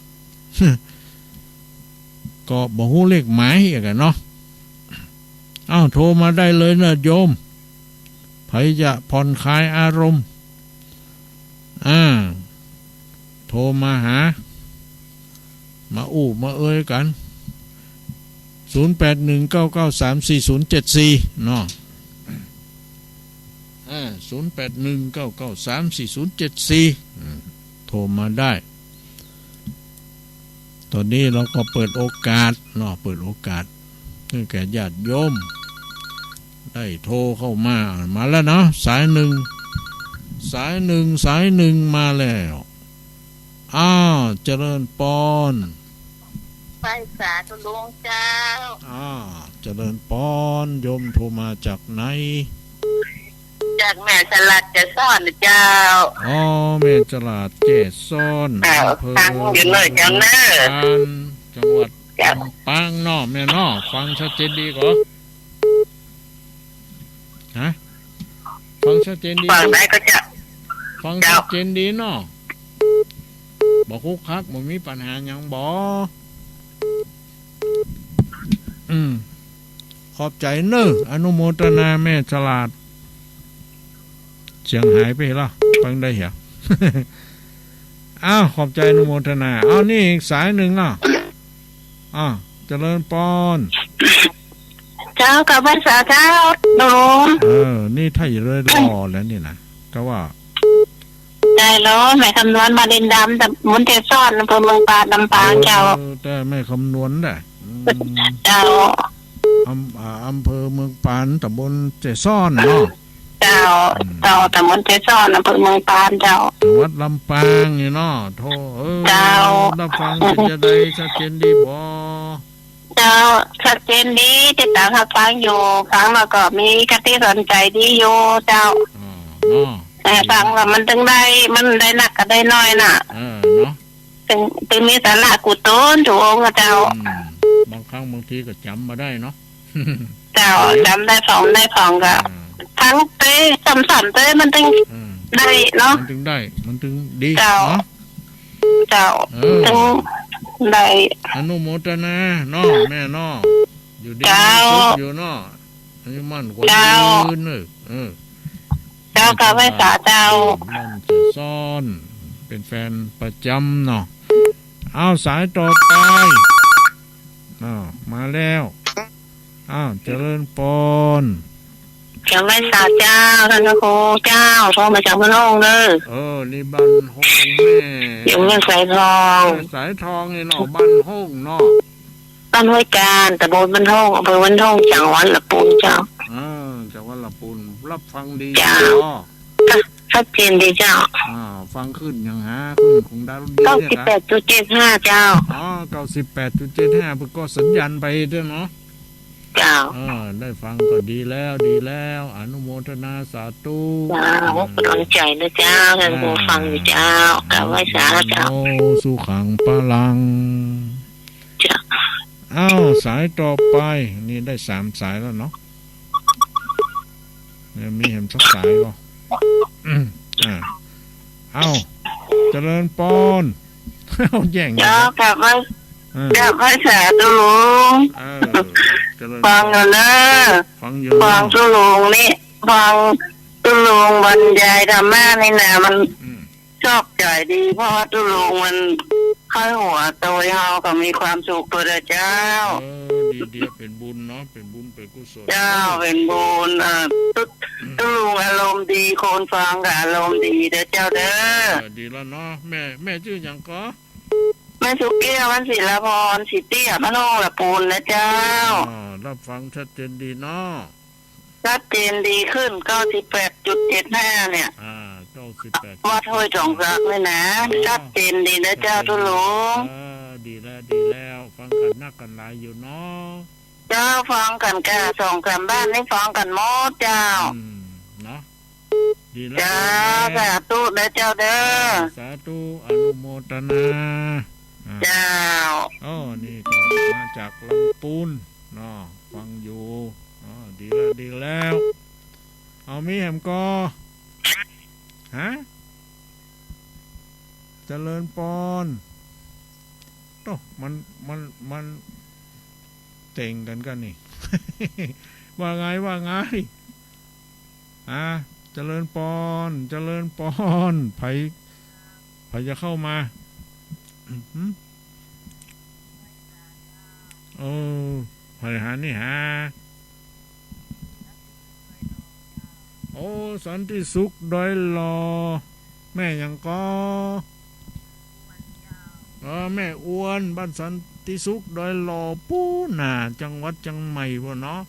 ก็บ่ฮู้เลขหมายอะกะเนาะ เอ้า โทรมาได้เลยเนาะโยม ใผจะผ่อนคลายอารมณ์ อ่า โทรมาหา มาอู้มาเอ่ยกั๋น ศูนย์แปดหนึ่ง เก้าเก้าสาม สี่ศูนย์เจ็ดสี่ เนาะ อ่า ศูนย์แปดหนึ่ง เก้าเก้าสาม สี่ศูนย์เจ็ดสี่ อืม โทรมาได้ ต๋อนนี้เฮาก็เปิดโอกาสเนาะ เปิดโอกาสหื้อแก่ญาติโยม ได้โทรเข้ามา มาแล้วเนาะ สายหนึ่ง สายหนึ่ง สายหนึ่งมาแล้ว อ้าว เจริญปอน ไหว้สาตุ๊ลุงเจ้า อ้าว เจริญปอน โยมโทรมาจากไหน จากแม่สลาดแจ้ซ้อนเจ้า อ๋อ แม่สลาดแจ้ซ้อน เจ้า อำเภอ ฟังอยู่เน่อเจ้าเน่อ เมืองปาน จังหวัด เจ้า ลำปางเนาะ แม่เนาะ ฟังชัดเจนดีก่อ ฮะ ฟังชัดเจนดี ฟังได้ก่อเจ้า ฟัง เจ้า ชัดเจนดีเนาะ บ่คุกคัก บ่มีปัญหาหยังบ่ อืม ขอบใจ๋เน่อ อนุโมทนาแม่สลาด เสียงหายไปแล้ว ฟังได้เหรอ อ้าว ขอบใจ๋อนุโมทนา เอา นี่อีกสายหนึ่งเนาะ อ้าว เจริญปอน เจ้า กราบไหว้สาเจ้า หลวง เออ นี่ถ้าจะเลยหล่อแล้วนี่นะ ก็ว่า ได้แล้ว แม่คำนวณ บ้านดินดำ ตำบลแจ้ซ้อน อำเภอเมืองปาน ลำปางเจ้า เออ แต่แม่คำนวณได้ อืม เจ้า อำ อ่า อำเภอเมืองปาน ตำบลแจ้ซ้อนเนาะ เจ้า อืม เจ้า ตำบลแจ้ซ้อน อำเภอเมืองปานเจ้า จังหวัดลำปางนี่เนาะ โธ่ เออ เจ้า รับฟังเป็นจะใด ชัดเจนดีบ่ เจ้า ชัดเจนดี ติดต๋ามรับฟังอยู่ ฟังแล้วก็มีคติสอนใจ๋ดีอยู่เจ้า อ๋อ เนาะ เออ ฟังแล้วมันตึงได้ มันได้นักก็ได้น้อยน่ะ เออ เนาะ ตึง ตึงมีสาระกู้ตน ตุ๊ลุงอะเจ้า อืม บางครั้งบางทีก็จ๋ำบ่ได้เนาะ เจ้า จ๋ำได้พ่อง ได้พ่องก็ อ่า ฟังไปซ้ำๆ ไป มันตึง อืม ได้เนาะ มันตึงได้ มันตึงดี เจ้า เนาะ เจ้า เออ ตึงได้ อนุโมทนาเนาะ แม่เนาะ อยู่ดี เจ้า มีสุขอยู่เนาะ อายุมั่นขวัญ เจ้า ยืนเนอะ เออ เจ้า กราบไหว้สาเจ้า บ้านแจ้ซ้อน เป็นแฟนประจ๋ำเนาะ เอา สายต่อไป อ้าว มาแล้ว อ้าว เจริญปอน กราบไหว้สาเจ้า ต้านพระครูเจ้า โทรมาจากบ้านโฮ่งเน่อ เออ นี่บ้านโฮ่งแม่ อยู่เมืองสายทอง แม่สายทองนี่เนาะ บ้านโฮ่งเนาะ บ้านห้วยกาญ ตำบลบ้านโฮ่ง อำเภอบ้านโฮ่ง จังหวัดละปูนเจ้า เออ จังหวัดละปูน ฮับฟังดี เจ้า เนาะ ชัดเจนดีเจ้า อ่า ฟังขึ้นหยังฮะ ขึ้นของดาวรุ่งเดียวเนี่ย เก้าสิบแปดจุดเจ็ดห้า เจ้า อ๋อ เก้าสิบแปดจุดเจ็ดห้า เปิ้นก็สัญญาณไปด้วยเนาะ เจ้า เออ ได้ฟังก็ดีแล้ว ดีแล้ว อนุโมทนาสาธุ เจ้า เออ กำลังใจ๋นะเจ้า ท่านผู้ฟังอยู่เจ้า กราบไหว้สาเจ้า โม สุขัง พลัง เจ้า อ้าว สายต่อไป นี่ได้สามสายแล้วเนาะ ยังมีแหมสักสายบ่ อืม อ่า เอ้า เจริญปอน เอ้า แย่งกัน เจ้า กราบไหว้ เออ กราบไหว้สาตุ๊ลุง เออ เจริญปอน ฟังอยู่เน่อ ฟังอยู่ ฟังตุ๊ลุงนี่ ฟังตุ๊ลุงบรรยายธรรมะนี่นะ มัน อืม ชอบใจ๋ดี เพราะว่าตุ๊ลุงมันใค่หัวโตย เฮาก็มีความสุขไปด้วยเจ้า เออ ดี ดี เป๋นบุญเนาะ เป๋นบุญ เป๋นกุศล เจ้า เป๋นบุญ เออ ตุ๊ ตุ๊ลุงอารมณ์ดี คนฟังก็อารมณ์ดีเน่อเจ้าเน่อ เออ ดีแล้วเนาะ แม่ แม่จื้อหยังก่อ แม่สุแก้ว บ้านศิลาพร ศรีเตี้ย บ้านโฮ่งละปูนนะเจ้า อ่า ฮับฟังชัดเจนดีเนาะ ชัดเจนดีขึ้น เก้าสิบแปดจุดเจ็ดห้า เนี่ย อ่า เก้าสิบแปด วัดห้วยสองสักเนี่ยนะ อ๋อ ชัดเจนดีนะเจ้า ชัดเจนดี ตุ๊ลุง เออ ดีแล้ว ดีแล้ว ฟังกั๋นนักกั๋นหลายอยู่เนาะ เจ้า ฟังกั๋นก่า สองสามบ้านนี่ฟังกั๋นหมดเจ้า อืม เนาะ ดีแล้ว เจ้า ดีแล้ว สาธุเน่อเจ้าเน่อ อ่า สาธุ อนุโมทนา อ่า เจ้า อ๋อ นี่ก็มาจากลำปูนเนาะ ฟังอยู่ อ๋อ ดีแล้ว ดีแล้ว เอา มีแหมก่อ ฮะ เจริญปอน โต้ มัน มัน มันเจ๋งกั๋นกั๋นนี่ ว่าไง ว่าไง อ่า เจริญปอน เจริญปอน ใผ ใผจะเข้ามา อืม เออ ใผหานี่หา โอ้ สันติสุขดอยหล่อ แม่หยังก่อ เออ แม่อ้วน บ้านสันติสุขดอยหล่อปู๊นน่ะ จังหวัดเจียงใหม่ปู๊นเนาะ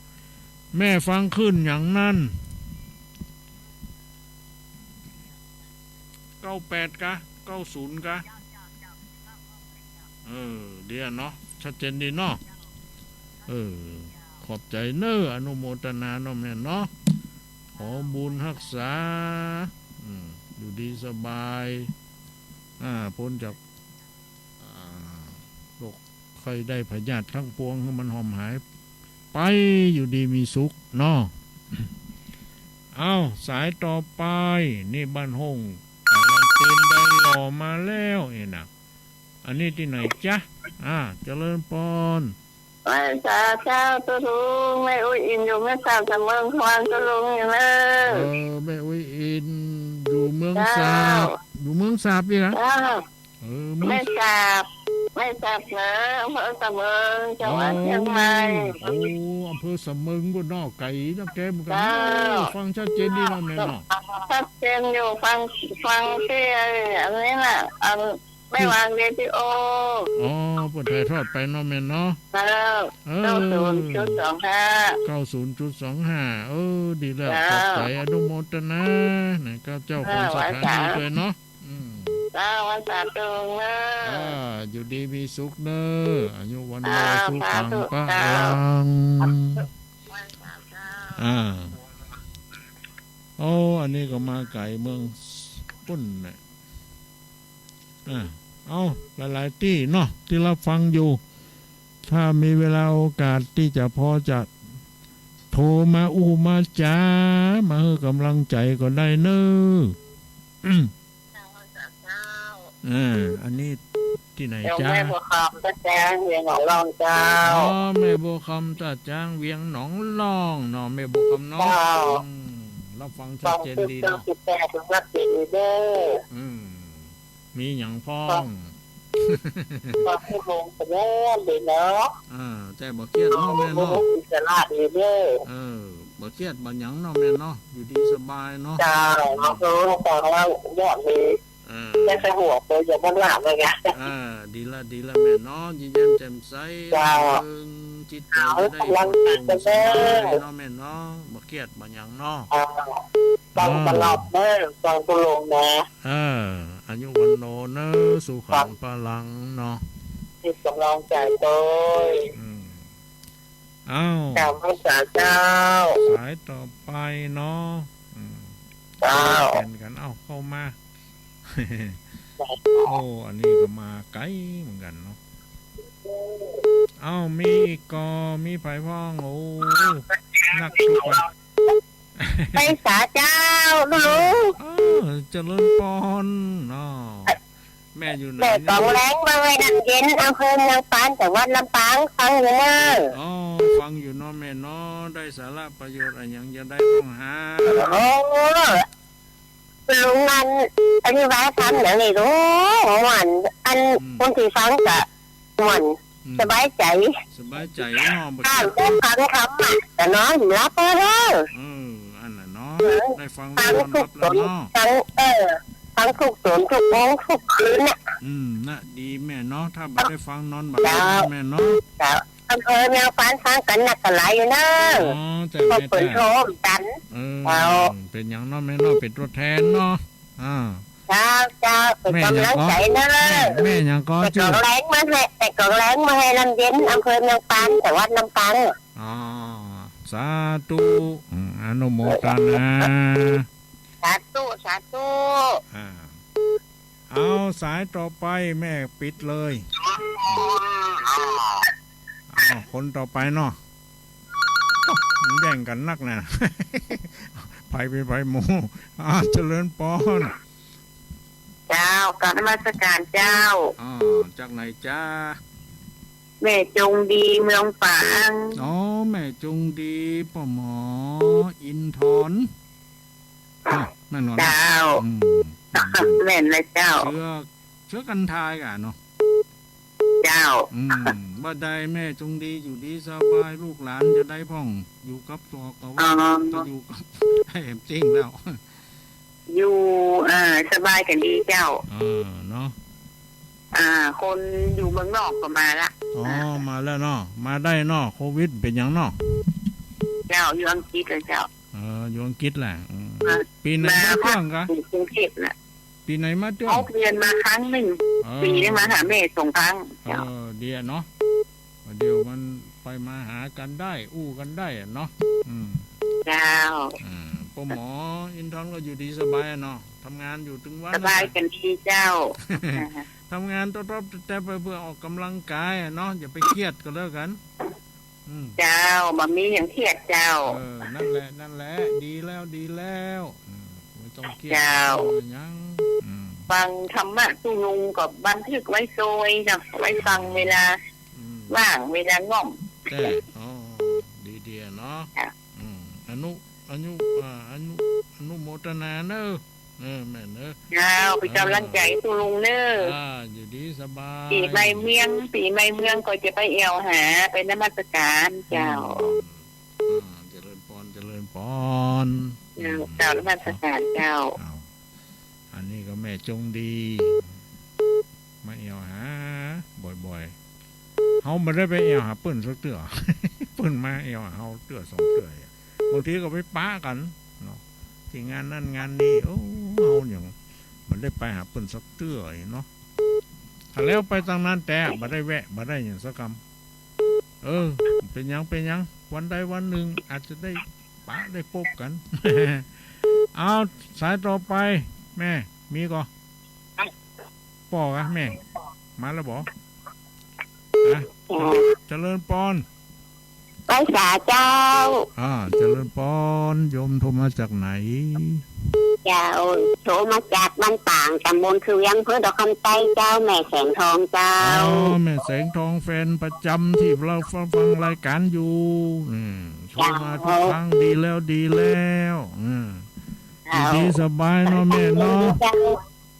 แม่ฟังคลื่นหยังนั่น เก้าแปด กะ เก้าศูนย์ กะ เออ ดีอะเนาะ ชัดเจนดีเนาะ เออ ขอบใจ๋เน่อ อนุโมทนาเนาะแม่เนาะ ขอบุญฮักษา อืม อยู่ดีสบาย อ่า ป๊นจาก อ่า โรคไข้ได้พยาธิทั้งปวง หื้อมันห่มหายไป อยู่ดีมีสุขเนาะ เอ้า สายต่อไป นี่บ้านโฮ่ง อ่า ลำปูนดอยหล่อมาแล้วนี่นะ อันนี้ตี้ไหนจ๊ะ อ่า เจริญปอน ไหว้สาเจ้าตุ๊ลุง แม่อุ๊ยอินอยู่แม่สาบ สำเมิง ขวัญตุ๊ลุงอยู่เน่อ เออ แม่อุ๊ยอิน อยู่เมืองสาบ เจ้า อยู่เมืองสาบนี่นะ เจ้า เออ เมือง แม่สาบ แม่สาบเหนือ อำเภอสำเมิง จังหวัดเจียงใหม่ โอ้ อำเภอสำเมิงปู๊นเนาะ ไก๋นักแต๊เหมือนกั๋น เจ้า เออ ฟังชัดเจนดีเนาะแม่เนาะ ชัดเจนอยู่ ฟัง ฟังตี้ อันนี้น่ะ อัน แม่วางเรดิโอ อ๋อ เปิ้นถ่ายทอดไปเนาะแม่เนาะ เจ้า เออ เก้าศูนย์จุดสองห้า เก้าศูนย์จุดสองห้า เออ ดีแล้ว เจ้า ขอบใจ๋ อนุโมทนา นะ กับเจ้าของสถานี เจ้า ด้วยเนาะ อืม เจ้า ไหว้สาตุ๊ลุงเน่อ อ่า อยู่ดีมีสุขเน่อ อายุวัณโณ เจ้า สุขัง สาธุ พะลัง เจ้า อ่า โอ้ อันนี้ก็มาไก๋เมืองปู๊นน่ะ อ่า เอ้า หลายๆ ตี้เนาะ ตี้ฮับฟังอยู่ ถ้ามีเวลาโอกาสตี้จะพอจะโทรมาอู้มาจ๋า มาหื้อก๋ำลังใจ๋ก็ได้เน่อ อืม เออ อันนี้ตี้ไหนจ๊ะ แม่บัวคำ ต้าจ๊าง เวียงหนองล่องเจ้า อ๋อ แม่บัวคำ ต้าจ๊าง เวียงหนองล่องเนาะ แม่บัวคำเนาะ เจ้า อืม ฮับฟังชัดเจนดีเนาะ ฟังเก้าสิบแปด วัดศรีเด้อ อืม มีหยังพ่อง ฟัง ว่าผู้ลงไปแล้วเลยเนาะ อ่า แต่บ่เครียดเนาะแม่เนาะ อิสระดีเด้อ เออ บ่เครียดบ่หยังเนาะแม่เนาะ อยู่ดีสบายเนาะ เจ้า เนาะ เออ ฟังแล้วยอดเลย เออ ได้สะดวกเลย อย่าบ่หลับเลยไง เออ ดีละ ดีละแม่เนาะ ยิ้มแย้มแจ่มใส เจ้า ร่าเริง จิตใจจะได้ปลอดโปร่งสบายเนาะแม่เนาะ บ่เครียดบ่หยังเนาะ อ่า ฟังตลอดเด้อ ฟังผู้ลงนะ เออ อายุวัณโณเนอะ สุขัง พลังเนาะ มีกำลังใจด้วย อืม อ้าว กราบไหว้สาเจ้า สายต่อไปเนาะ อืม เจ้า เปลี่ยนกัน เอ้า เข้ามา โอ้ อันนี้ก็มาไกลเหมือนกันเนาะ เอ้า มีอีกก่อ มีใผพ่อง โอ้ นักทุกข์ไป ไหว้สาเจ้า ลูก เออ เจริญปอนเนาะ แม่อยู่ไหน แม่กองแรง บ้านห้วยน้ำเย็น อำเภอเมืองปาน จังหวัดลำปาง ฟังอยู่เนอะ อ๋อ ฟังอยู่เนาะแม่เนาะ ได้สาระประโยชน์อะหยังจะได้ต้องหา โอ้ ลุงอัน อธิบายธรรมอย่างนี้ โอ้ ม่วน อัน อืม คนตี้ฟังก็ม่วน อืม สบายใจ๋ สบายใจ๋เนาะ บ่ ข้าก็ฟังธรรมะ ก็นอนหลับแล้วเด้อ เออ อันน่ะเนาะ เออ ได้ฟัง ฟัง นอนหลับแล้วเนาะ ทุกต๋น ฟัง เออ ฟังทุกต๋น ทุกโมง ทุกคืนน่ะ อืม น่ะ ดีแม่เนาะ ถ้าบ่ได้ฟังนอนบ่หลับ เจ้า แม่เนาะ เจ้า อำเภอเมืองปาน ฟังกั๋นนักก็หลายอยู่เนอะ อ๋อ เจ้า เพราะ แม่ เปิ้น เจ้า โทรกั๋น เออ เจ้า เป๋นหยังเนาะแม่เนาะ เป๋นตั๋วแทนเนาะ อ่า เจ้า เจ้า เป๋นกำลังใจ๋เนอะ แม่หยังก่อ แม่หยังก่อ เป๋นกองแรงมาหื้อ เป๋นกองแรงมาหื้อน้ำเย็น อำเภอเมืองปาน จังหวัดลำปาง อ๋อ สาธุ อืม อนุโมทนา สาธุ สาธุ อ่า เอาสายต่อไป แม่ปิดเลย อ้าว คนต่อไปเนาะ มันแย่งกั๋นนักนะ ใผเป๋นใผหมู่ อ่า เจริญปอน เจ้า กราบนมัสการเจ้า อ่า จากไหนจ๊ะ แม่จงดี เมืองปาง อ๋อ แม่จงดี ป้อหมออินทร อ่ะ แม่นบ่ เจ้า อืม แม่นแล้วเจ้า เชื้อ เชื้อกัณฑ์ไทยก่ะเนาะ เจ้า อืม บ่าใดแม่จงดีอยู่ดีสบาย ลูกหลานจะได้พ่อง อยู่กับตั๋วกับวัด อ๋อ ก็อยู่กับแอมจริงแล้ว อยู่ เอ่อ สบายกั๋นดีเจ้า เออ เนาะ อ่า คนอยู่เมืองนอกก็มาละ อ๋อ อ่า มาแล้วเนาะ มาได้เนาะ โควิดเป๋นหยังเนาะ เจ้า อยู่อังกฤษเลยเจ้า เออ อยู่อังกฤษแหละ อืม มา ปี๋ไหนมาเตื้องกะ มาพักอยู่กรุงเทพฯน่ะ ปี๋ไหนมาเตื้อง หกเดือนมาครั้งนึ่ง เออ ปี๋นึ่งมาหาแม่สองครั้ง เออ เจ้า ดีอะเนาะ เดี๋ยวมันไปมาหากั๋นได้ อู้กั๋นได้อะเนาะ อืม เจ้า อ่า ป้อหมออินทรก็อยู่ดีสบายอะเนาะ ทำงานอยู่ตึงวัน สบายกั๋นดีเจ้า ทำงานต๊อบๆ แต่ไปเพื่อออกกำลังกายอะเนาะ อย่าไปเครียดก็แล้วกั๋น อืม เจ้า บ่มีหยังเครียดเจ้า เออ นั่นแหละ นั่นแหละ ดีแล้ว ดีแล้ว อืม ไม่ต้องเครียด เจ้า ไม่ต้องหยัง อืม ฟังธรรมะตู้ลุงก็บันทึกไว้ซวยเนาะ ไว้ฟังเวลา อืม ว่าง เวลาง่อม แต่ อ๋อ ดีๆ เนาะ จ้ะ อืม อนุ อนุ อ่า อนุ อนุโมทนาเนอะ เออ แม่เนอะ เจ้า เป๋นก๋ำลังใจ๋ เออ ตู้ลุงเนอะ อ่า อยู่ดีสบาย ปี๋ใหม่เมือง ปี๋ใหม่เมืองก็จะไปแอ่วหา ไปนมัสการเจ้า อืม อ่า เจริญปอน เจริญปอน เจ้า อืม เจ้า นมัสการเจ้า เจ้า อันนี้ก็แม่จงดี มาแอ่วหาบ่อยๆ เฮาบ่ได้ไปแอ่วหาเปิ้นสักเตื้อ เปิ้นมาแอ่วหาเฮาเตื้อสองเตื้อ บางทีก็ไปปะกั๋นเนาะ ตี้งานนั่นงานนี่ โอ้ เฮาหยังบ่ได้ไปหาเปิ้นสักเตื้อเนาะ ถ้าแล้วไปตังนั้นแต๊ บ่ได้แวะ บ่ได้หยังสักกำ เออ เป๋นหยัง เป๋นหยัง วันใดวันนึ่งอาจจะได้ปะได้ปบกั๋น เอา สายต่อไป แม่ มีก่อ ป้อกะแม่ มาแล้วบ่ ฮะ อ๋อ เจริญปอน ไหว้สาเจ้า อ่า เจริญปอน โยมโทรมาจากไหน เจ้า โทรมาจากบ้านป่าง ตำบลคือเวียง อำเภอดอกคำใต้เจ้า แม่แสงทองเจ้า อ๋อ แม่แสงทอง แฟนประจำตี้เฮาฟัง ฟังรายการอยู่ อืม โทรมาทุกครั้ง เจ้า ดีแล้ว ดีแล้ว อืม เจ้า อยู่ดีสบายเนาะแม่เนาะ เจ้า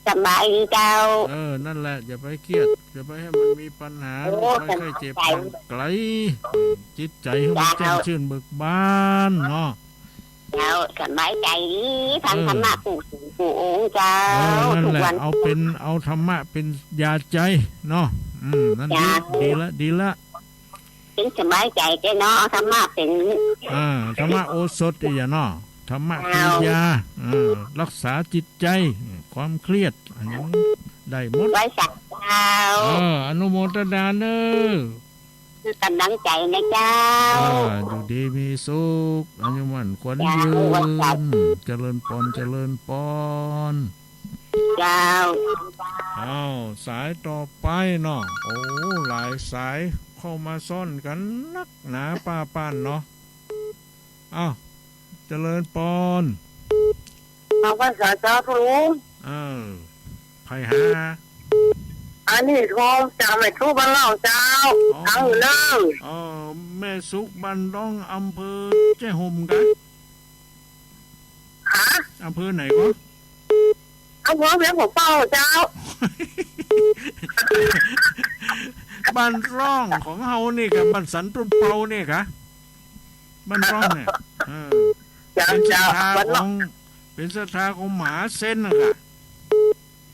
สบายดีเจ้า เออ นั่นแหละ อย่าไปเครียด อย่าไปหื้อมันมีปัญหา โอ้ โรคภัยไข้เจ็บ สบายใจ ห่างไกล จิตใจ๋หื้อมันแจ้งจื้นเบิกบานเนาะ เจ้า สบายใจ๋ดี ฟัง เออ ธรรมะกู้ กู้องค์เจ้า เออ นั่นแหละ ทุกวัน เอาเป๋น เอาธรรมะเป๋นยาใจ๋เนาะ อืม นั่นดี เจ้า ดีละ ดีละ เป๋นสบายใจ๋เจ้าเนาะ เอาธรรมะเป๋น อ่า ธรรมะโอสถอีหยังเนาะ ธรรมะคือยา เจ้า อ่า รักษาจิตใจ๋ ความเครียด อะหยังได้หมด ไหว้สาเจ้า เออ อนุโมทนาเน้อ หื้อก๋ำลังใจ๋นะเจ้า อ่า อยู่ดีมีสุข อายุมั่นขวัญ เจ้า ยืน ไหว้สา เจริญปอน เจริญปอน เจ้า อ้าว สายต่อไปเนาะ โอ้ หลายสายเข้ามาซ้อนกั๋นนักหนาป้าป้านเนาะ อ้าว เจริญปอน ออกพรรษาเจ้าลุง เออ ใผหา อันนี้โทรจากแม่สุบ้านร่องเจ้า อ๋อ ทางอื่นเน้อ เออ แม่สุบ้านร่อง อำเภอแจ้ห่มกะ ฮะ อำเภอไหนก็ อำเภอเวียงป่าเป้าเจ้า บ้านร่องของเฮานี่กะ บ้านสันต้นเปานี่กะ บ้านร่องเนี่ย เออ เจ้า เป๋นศรัทธา เจ้า บ้านร่อง ของ เป๋นศรัทธาของมหาเซนน่ะกะ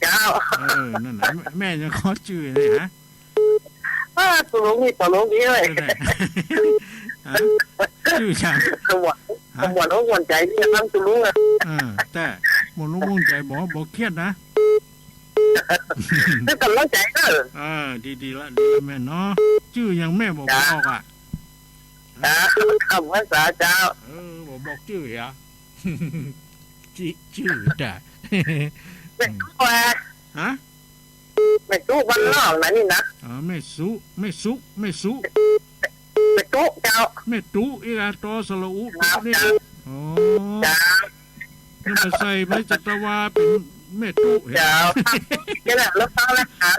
เจ้า เออ นั่นน่ะ แม่ แม่หยังก็จื้อเนี่ยฮะ เออ ตลกดี ตลกดีเว้ย เออ เนี่ย ฮะ จื้อหยัง สมวน ฮะ สมวนอกสมวนใจ๋นี่ฟังตลกอะ เออ แต่หมดอกหมดใจ๋ บ่ บ่เครียดนะ หื้อก๋ำลังใจ๋เน้อ เออ ดี ดีละ ดีละแม่เนาะ จื้อหยังแม่บ่บอกอะ เจ้า ออกพรรษาเจ้า เออ บ่บอกจื้อเหรอ จื้อ จื้อแต่ แม่สุว่า ฮะ แม่สุบ้านร่องนะนี่นะ อ๋อ แม่สุ แม่สุ แม่สุ แม่ตุ๊เจ้า แม่ตุ๊อีกอะ ตอสระอุ ตุ๊นี่ เจ้า อ๋อ เจ้า นึกว่าใส่ไม้จัตวาเป๋นแม่ตุ๊เหรอ เจ้า นี่แหละ แล้วฟังรายก๋าน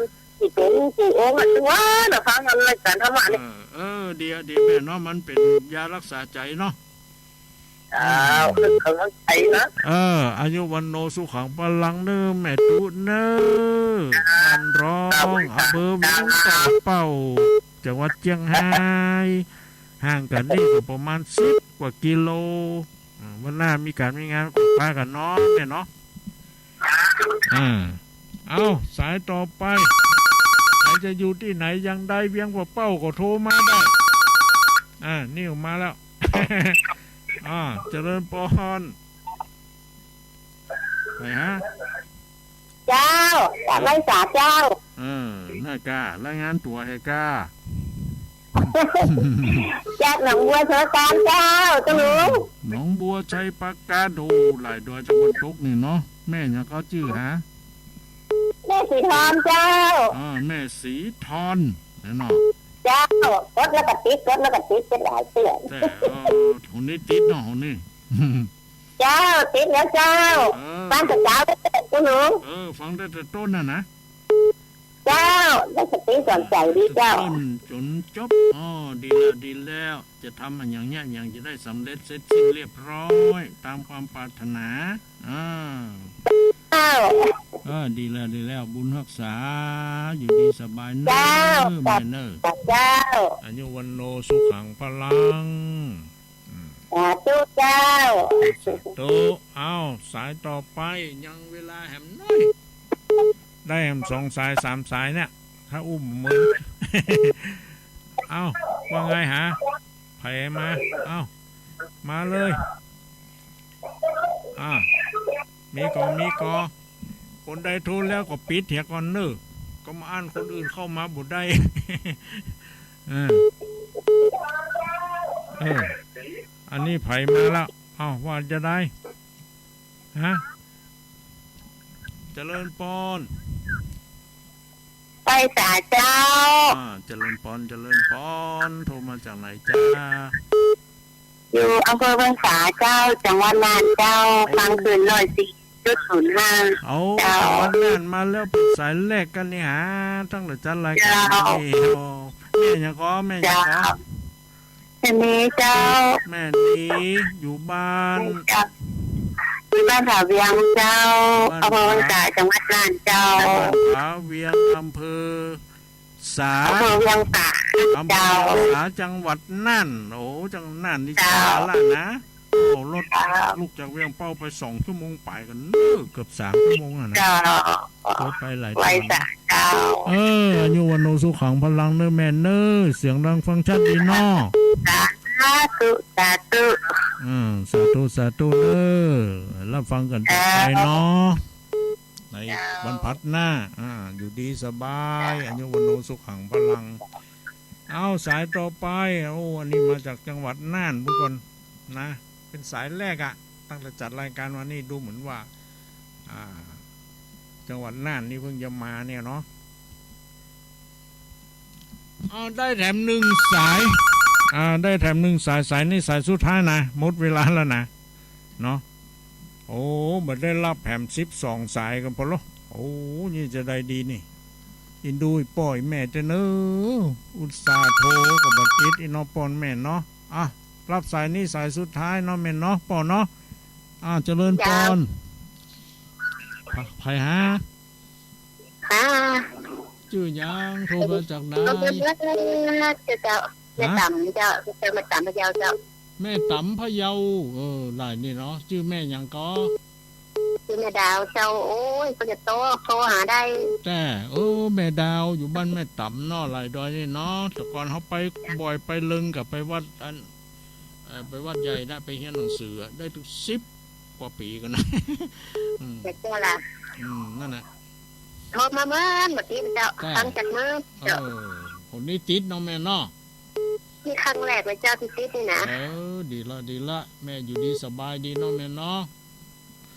กู้องค์ กู้องค์อะ จังหวะน่ะ ฟังรายก๋านธรรมะนี่ เออ เออ ดีอะ ดีแม่เนาะ มันเป๋นยารักษาใจ๋เนาะ อ้าว อืม เป๋นก๋ำลังใจ๋นะ เออ อายุวัณโณสุขังพลังเน้อแม่ตุ๊เน้อ บ้านร่อง อำเภอเวียงป่าเป้า จังหวัดเจียงฮาย ห่างกั๋นนี่ก็ประมาณสิบกว่ากิโล อ่า วันหน้ามีก๋านมีงานก็ปากั๋นเนาะแม่เนาะ อ่า เอ้า สายต่อไป ใผจะอยู่ตี้ไหนอย่างใด เวียงป่าเป้าก็โทรมาได้ อ่า นี่มาแล้ว อ่า เจริญปอน ใผฮะ เจ้า จากไร่สาเจ้า เออ นั่นก้า รายงานตั๋วหื้อก้า จากหนองบัวชลการเจ้า เจ้าหลวง หนองบัวชัยปราการ โอ้ หลายดอยตะวันตกนี่เนาะ แม่หยังก็จื้อฮะ แม่สีทอนเจ้า อ่า แม่สีทอน แน่นอน เจ้า กดแล้วก็ติด กดแล้วก็ติด เป็นหลายเตื้อ แต่ เออ หนนี้ติดเนาะ หนนี้ เจ้า ติดแล้วเจ้า เออ ฟังแต่เจ๊า เจ้าหลวง เออ ฟังตั้งแต่ต้นน่ะนะ เจ้า ได้สติสอนใจ๋ดีเจ้า ตั้งแต่ต้นจ๋นจบ อ๋อ ดีแล้ว ดีแล้ว จะทำอะหยังเนี่ย อะหยังจะได้สำเร็จเสร็จสิ้นเรียบร้อย ตามความปรารถนา อ่า เจ้า เออ ดีแล้ว ดีแล้ว บุญฮักษา อยู่ดีสบายเน้อ เจ้า แม่เน้อ เจ้า อายุวัณโณสุขังพลัง อืม สาธุเจ้า สาธุ เอ้า สายต่อไป ยังเวลาแหมน้อย ได้แหมสองสายสามสายเนี่ย ถ้าอู้บ่เมิน เอ้า ว่าไงฮะ ใผมา เอ้า มาเลย อ่า มีก่อ มีก่อ คนใดโทรแล้วก็ปิดเหียก่อนเน้อ ก็มาอั้นคนอื่นเข้ามาบ่ได้ เออ เออ อันนี้ใผมาแล้ว เอ้า ว่าจะได้ ฮะ เจริญปอน ไปสาเจ้า อ่า เจริญปอน เจริญปอน โทรมาจากไหนจ๊ะ อยู่อำเภอพรรษาเจ้า จังหวัดน่านเจ้า โอ้ ฟังคลื่นร้อยสี่จุดศูนย์ห้า เอา เจ้า จังหวัดน่านมาแล้ว เปิดสายแรกกั๋นนี่หา ตั้งแต่จัดรายก๋าน เจ้า นี่ โอ้ แม่หยังก็ แม่หยังก็ เจ้า แม่นีเจ้า แม่นี อยู่บ้าน เจ้า อยู่บ้านผาเวียงเจ้า บ้านผา อำเภอวังสา จังหวัดน่านเจ้า บ้านผาเวียง อำเภอสา อำเภอวังสา อำเภอวังสา เจ้า จังหวัดน่าน โอ้ จังหวัดน่านนี่ เจ้า สาละนะ โอ้ รถ เจ้า ลุกจากเวียงเป้าไปสองชั่วโมงป๋ายกั๋นเน้อ เกือบสามชั่วโมงอะนะ เจ้า รถไปหลาย ไวสา เจ้า เออ อายุวัณโณสุขังพลังเน้อแม่เน้อ เสียงดังฟังชัดดีเนาะ สาธุ สาธุ อืม สาธุ สาธุเน้อ รับฟังกั๋นต่อไปเนาะ เจ้า ใน เจ้า วันพัดหน้า อ่า อยู่ดีสบาย เจ้า อายุวัณโณสุขังพลัง เอา สายต่อไป โอ้ อันนี้มาจากจังหวัดน่านพุ้นก่อนนะ เป๋นสายแรกอะ ตั้งแต่จัดรายการมานี่ดูเหมือนว่า อ่า จังหวัดน่านนี่เพิ่งจะมาเนี่ยเนาะ เอา ได้แถมหนึ่งสาย อ่า ได้แถมหนึ่งสาย สายนี้สายสุดท้ายนะ หมดเวลาแล้วนะ เนาะ โอ้ บ่ได้ฮับแถมสิบสองสายกั๋นพอละ โอ้ นี่จะได้ดีนี่ อินดูอีป้ออีแม่เต๊อะเน้อ อุตส่าห์โทรก็บ่ติด อีน้องป้อแม่เนาะ อ่ะ ฮับสายนี้สายสุดท้ายเนาะแม่เนาะ ป้อเนาะ อ่า เจริญปอน เจ้า ใผฮะ ค่ะ จื้อหยัง โทรมาจากไหน เจ้า เจ้า แม่ต๋ำเจ้า เจ้า แม่ต๋ำพะเยาเจ้า แม่ต๋ำพะเยา เออ ได้นี่เนาะ จื้อแม่หยังก่อ จื้อแม่ดาวเจ้า โอ้ย เปิ้นจะโทร โทรหาได้ แต่ เออ แม่ดาวอยู่บ้านแม่ต๋ำเนาะ ไหล่ดอยนี่เนาะ แต่ก่อนเฮาไปบ่อย ไปเลิงกับไปวัดอัน เอ่อ ไปวัดใหญ่นะ ไปเฮียนหนังสืออะ ได้ตึงสิบกว่าปี๋กั๋นนะ อืม แต่เจ้าล่ะ อืม นั่นน่ะ โทรมาเมื่อบ่ติดเจ้า แต่ ฟังจากเมื่อเจ้า เออ คนนี้ติดเนาะแม่เนาะ นี่ครั้งแรกเลยเจ้าตี้ติดนี่นะ เออ ดีละ ดีละ แม่อยู่ดีสบายดีเนาะแม่เนาะ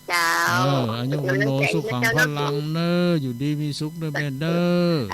เจ้า เออ อายุวัณโณสุขังพลังเน้อ อยู่ดีมีสุขเน้อแม่เน้อ